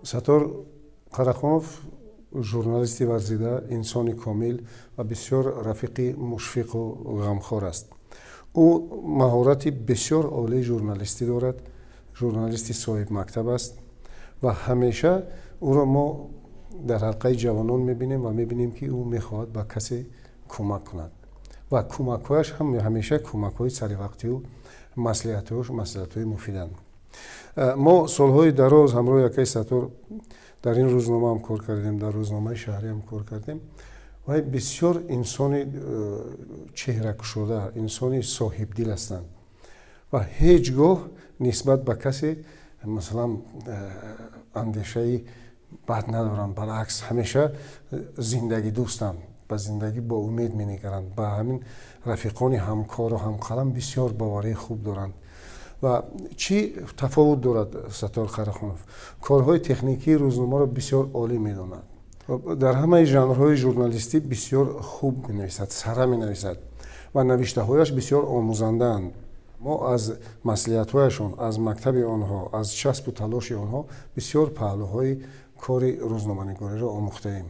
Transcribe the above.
Саттор Қарахонов журналисти варзида, инсони комил ва бисёр рафиқи мушфиқу ғамхор аст. Ӯ маҳорати бисёр олии журналистӣ дорад, журналисти соҳибмактаб аст ва ҳамеша ӯро мо дар ҳалқаи ҷавонон мебинем ва мебинем, ки ӯ мехоҳад ба касе кӯмак кунад ва кӯмакҳояш ҳам ҳамеша кӯмакҳои саривақтию маслиҳатҳояш маслиҳатҳои муфиданд. Мо солҳои дароз ҳамроҳи акаи Саттор дар ин рӯзнома ҳам кор кардем, дар рӯзномаи шаҳрӣ ҳам кор кардем. Вай бисёр инсони чеҳракушода, инсони соҳибдил ҳастанд ва ҳеҷ гоҳ нисбат ба касе, масалан, андешаи бад надоранд. Баръакс, ҳамеша зиндагидӯстанд, ба зиндагӣ бо умед менигаранд, ба ҳамин рафиқони ҳамкору ҳамқалам бисёр боварии хуб доранд. Ва чӣ тафовут дорад Саттор Қарахонов? Корҳои техникии рӯзномаро бисёр олӣ медонад, дар ҳамаи жанрҳои журналистӣ бисёр хуб менависад, сара менависад ва навиштаҳояш бисёр омӯзандаанд. Мо аз маслиҳатҳояшон, аз мактаби онҳо, аз часпу талоши онҳо бисёр паҳлӯҳои кори рӯзноманигориро омӯхтаем.